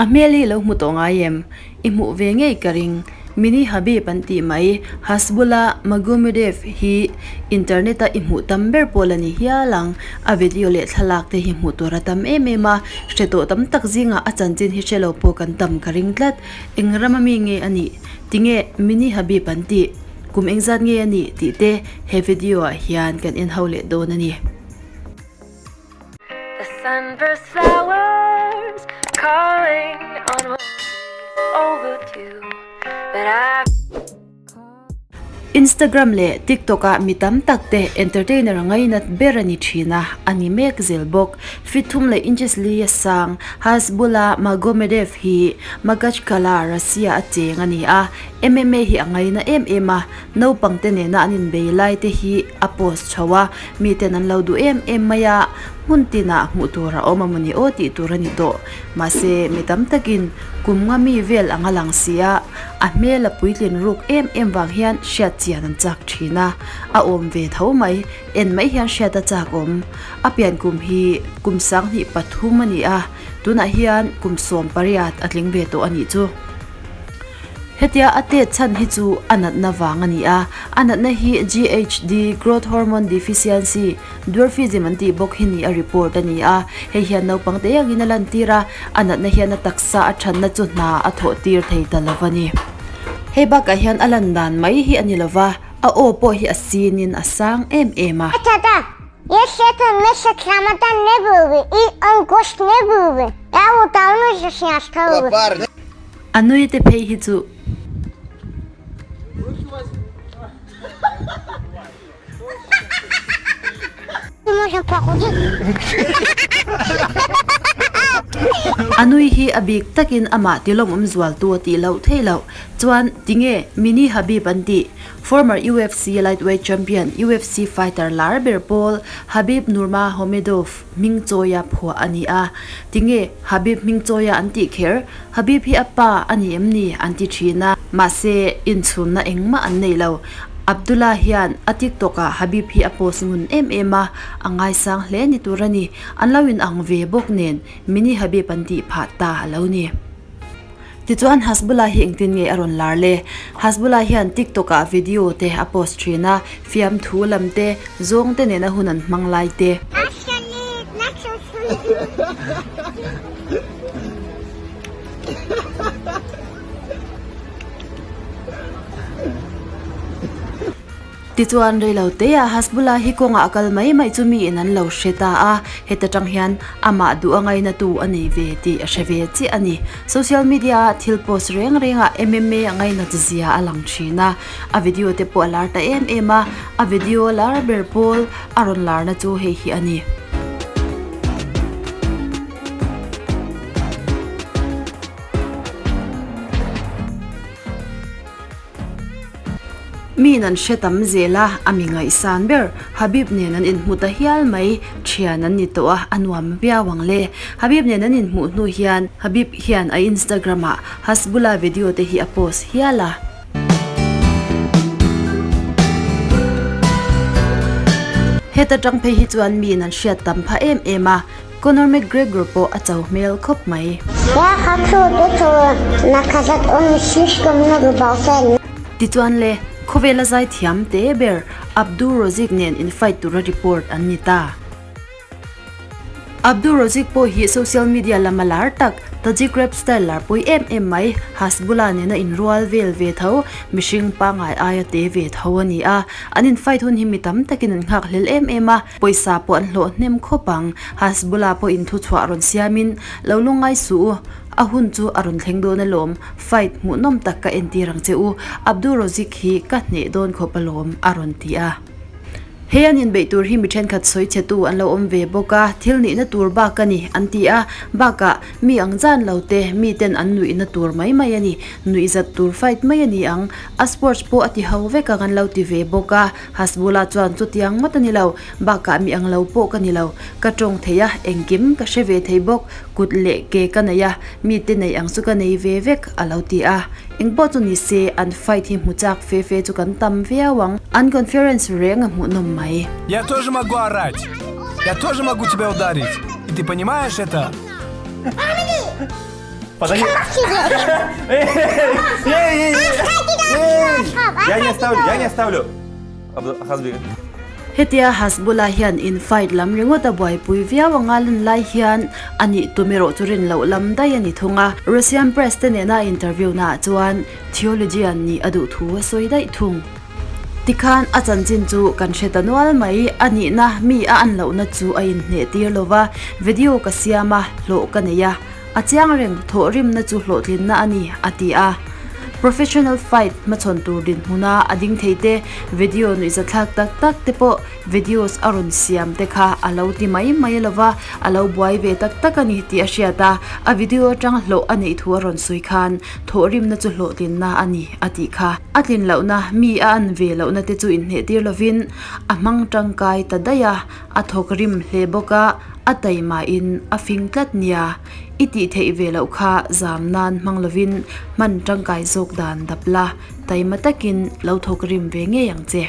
A hmel hi lo hmu tawh ngai em? I hmuh ve ngei ka ring. Mini Habib an tih mai, Hasbulla Magomedev hi internet a i hmuh tam ber pawl a ni hial ang. A video leh thlalak te hi hmuh tur a tam em em a, hre tawh tam tak zingah a chanchin hi hre lo pawh kan tam ka ring tlat. Eng rama mi nge a nih? Tinge Mini Habib an tih? Kum engzat nge a nih? Tih te he video ah hian kan en ho leh dawn a ni. The sunburst flowers calling on overdue but I Instagram leh TikTok ah mi tam tak te entertainer ngainat ber a ni thin a, a ni mek zel bawk. Feet thum leh inches li a sang Hasbulla Magomedov hi Makhachkala, Russia a cheng a ni a, MMA hi a ngaina em em a, naupang te nena an inbei lai te hi a post chho a, miten an lo duh em em mai a, hmun tinah hmuh tur a awm a mawni aw tih tur a ni tawh. Mahse, mi tam takin kum nga mi vel ang a lang si a, a hmel a puitlin ruk em em vang hian hriat chian an chak thin a, a awm ve tho mai, en mai hian hriat a chak awm. A pian kum hi kum 2003 a ni a, tunah hian kum 18 a tling ve tawh a nih chu. Hetia a tet chhan hi chu a natna vang a ni a, a natna hi GHD, Growth Hormone Deficiency, Dwarfism an tih bawk hi ni a report a ni a, hei hian naupang te angin a lantir a, a natna hian a taksa a thatna chu hna a thawh tir thei ta lo a ni. Hei bakah hian a lan dan mai hi a ni lova, a aw pawh hi a sinin a sang em em a. A nui te phei hi chu. A nui hi a bik takin amah tilawmawm zualtu a tih loh theih loh chuan tinge Mini Habib an tih? Former UFC lightweight champion, UFC fighter lar ber pawl Habib Nurmagomedov hming chawia phuah a ni a. Tinge Habib hming chawia an tih kher? Habib hi a pa a ni em ni? an ti thin a. Mahse, inchhunna engmah an nei lo. Abdullah hian a TikTok ah Habib hi a post ngun em em a, a ngaisang hle ni tur a ni. An lo inang ve bawk nen Mini Habib an tih phah ta a lo ni. Tichuan Hasbulla hi engtin nge a rawn lar le? Hasbulla hian TikTok ah video te a post thin a, fiamthu lam te, zawng te nena hun an hmang lai te. Tichuan reilo teah Hasbulla hi kawngah a kal mai mai chu miin an lo hre ta a, heta tang hian amah duh a ngainatu a nei ve tih a hre ve chiah a ni. Social media ah thil post reng rengah MMA a ngainat zia a lang thin a, a video te pawh a lar ta em em a, a video lar ber pawl a rawn larna chu hei hi a ni. Miin an hre tam zel a, a mi ngaihsan ber Habib nen an inhmu ta hial mai, thian an ni tawh a, a nuam viau ang le. Habib nen an inhmuh hnu hian Habib hian a Instagram ah Hasbulla video te hi a post hial a. Heta tang phei hi chuan miin an hriat tam pha em em a, Conor McGregor pawh a cho hmel khawp mai. Tichuan le, khawvela zaithiam te ber Abdu Rozik nen in fight tura report an ni ta. Abdu Rozik pawh hi social media lama lar tak, Tajik rap style lar pui em em mai, Hasbulla nena inrual vel ve tho, mihring pangngai aia te ve tho a ni a. An in fight hun hi mi tam takin an nghak hlel em em a. Pawisa pawh an hlawh hnem khawp ang. Hasbulla pawh in thuchhuah rawn siamin, Lo lungngai suh u, a hun chu a rawn thleng dawn alawm, fight hmuhnawm tak ka entir ang che u, Abdul Rozik hi ka hneh dawn khawp alawm, a rawn ti a. Hei an inbeih tur hi mi thenkhat sawi chhetu an lo awm ve bawk a, thil nihna tur bak a ni, an ti a. Bakah, mi ang zan lo te, miten an nuihna tur mai mai a ni, nuihzat tur fight mai a ni ang, a sports pawh a ti ho vek ang an lo ti ve bawk a. Hasbulla chuan chutiang ngawt a ni lo, bakah mi ang lo pawh ka ni lo, ka tawng thei a, engkim ka hre ve thei bawk, kut leh ke ka nei a, mite neih ang chu ka nei ve vek, a lo ti a. Engpawh chu ni se, an fight hi hmu chak fe fe chu kan tam viau ang, an conference reng a hmuhnawm mai. Я тоже могу орать! Я тоже могу тебя ударить! И ты понимаешь это? Подожди. Эй, эй, эй, эй! Я не оставлю, я не оставлю. Хазби. Hetia Hasbulla hian in fight lam ringawt a buaipui viau anga lan lai hian a nih tum erawh chu rin loh lam daih a ni thung a. Russian press te nena interview naah chuan theologian nih a duh thu a sawi daih thung. Tikhan a chanchin chu kan hre ta nual mai, a nihna mi a an lohna chu a inhneh tir lo va, video ka siam a, hlawh ka nei a, a chiang reng thawhrimna chu hlawhtlinna a ni, a ti a. Professional fight hmachhawn tur dinhmuna a ding thei te, video nuihzathlak tak tak te pawh videos a rawn siam te kha a lo ti mai mai lo va, a lo buai ve tak tak a ni tih a hriat a, a video atang hlawh a neih thu a rawn sawi khan thawhrimna chu hlawhtlinna a ni, a tih kha. A tlin lohna, mi a an ve lohna te chu inhneh tir lovin a hmang tangkai ta daih a, a thawk rim hle bawk a, a taimahin a fing tlat nia. I tih theih ve loh kha zam nan hmang lovin hman tangkai zawk dan dap la, taima takin lo thawk rim ve ngei ang che.